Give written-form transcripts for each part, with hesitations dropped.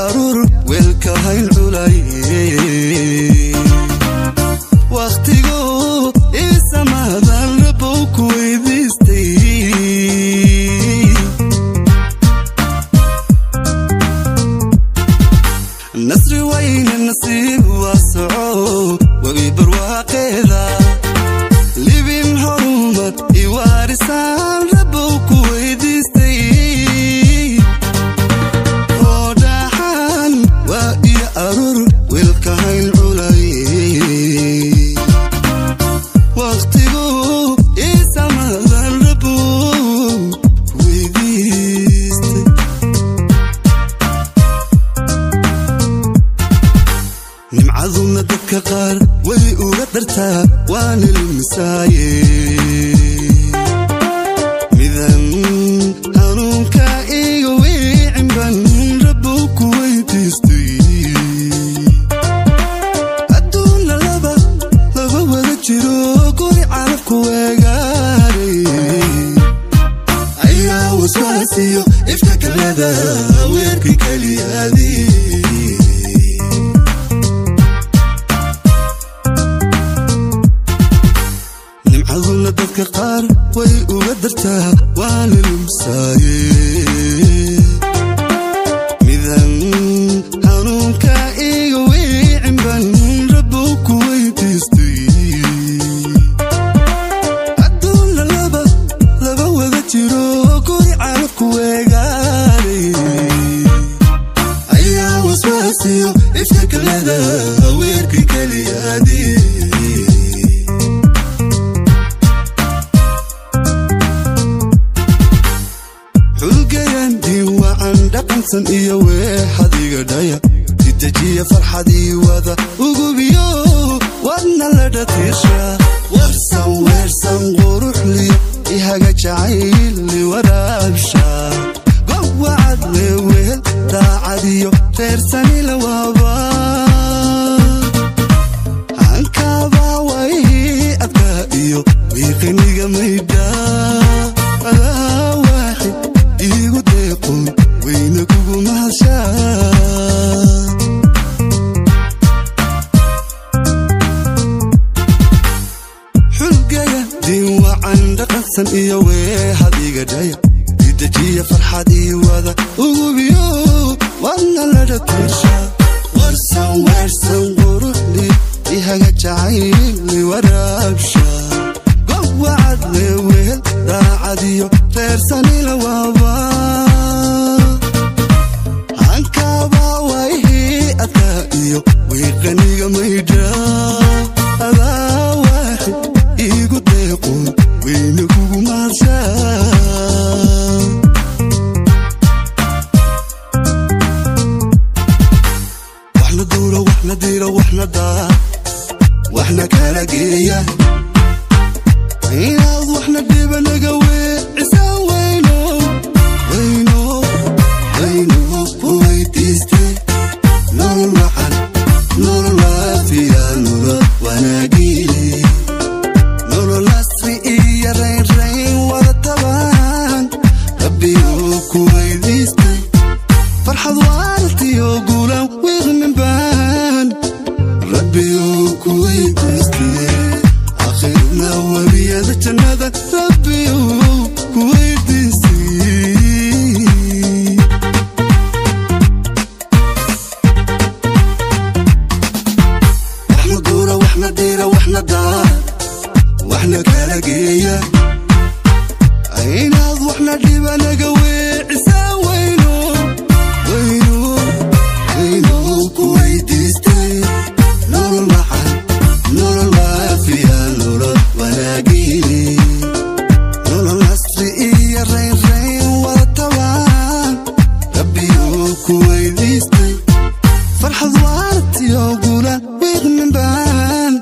aruur weelka hayn culay waqtigu isamadan rabow ku weydiistay nasri wayna nasiib waa soco webi barwaaqeeda libin horumar iwaarisaan rabow ku weydiistay oo dhaxan waa iyo aruur weelka hayn culay waqtigu isamadan rabow ku weydiistay nimcaduna dadka qaar way uga dartaa waana lumisaaye midan hanuunka iga weecin ban rabow ku weydiistay adduunna laba laba wada jiro guri calafku weegaaray ayaa waswaasiyo ifka kaleda weerki keliyaadii nimcaduna dadka qaar way uga dartaa waana lumsaaye midan hanuunka iga weecin ban rabow ku weydiistay adduunna laba laba wada jiro guri calafku weegaaray ayaa waswaasiyo ifka kaleda weerki keliyaadii xulgayan diiwacan dhaqansan iyo weexadiga dhaya didejiya farxadii wada ugubiyo wadna la dhatiisha warsan weersan quruxliyo ihaga jacayli waraabsha gowacad weewehel daacadiyo reersani lawaaba hankaabaa waihii adkaa iyo wiiqiniga maydha adaa waaxid iigu deeqoon weyna kugu mahashaa xulgaya diinwacan dhaqansan iyo weehadiga dhaya didejiya farxadii wada ugubiyo wadna la dhatiisha warsan weersan quruxli ihaga jacayli waraabsha gowacad leewehel daacadiyo reersani lawaaba hankaabaa waihii adkaa iyo wiiqaniga maydha adaa waaxid iigu deeqoon weyna kugu mahashaa waxna duura waxna diira waxna daa waxna kala geeya inaad waxna dhiba naga weecisaan weyno weyno weyno ku weydiistay nolol wacan nolol waafiya nolol wanaagile nolol asri iyo raynrayn wada tabaan rabbiyuu ku weydiistay farxad waartiyo guulaan wiiqmin baan rabbiyuu ku weydiistay akhirna webiyada jannada rabbiyuu ku weydiistay waxna duura waxna diira waxna daa waxna kala geeya inaad waxna dhiba naga weecisaa weyno weyno weyno ku weydiistay nolol wacan nolol waafiya nolol wanaagile nolol asri iyo raynrayn wada tabaan rabbiyuu ku weydiistay farxad waartiyo guulaan wiiqmin baan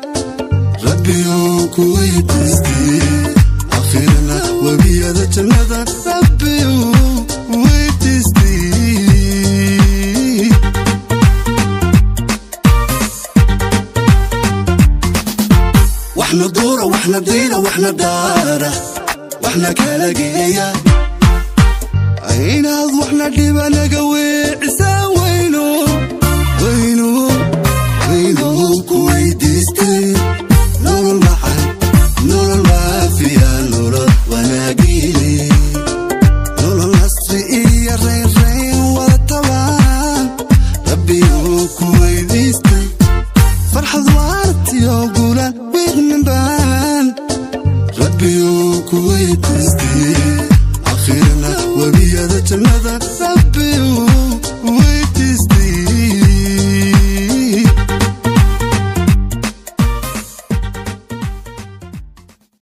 rabbiyuu ku weydiistay akhirna webiyada jannada rabbiyuu weydiistay waxna duura waxna diira waxna daara waxna kala geeya inaad waxna dhiba naga weecisaa.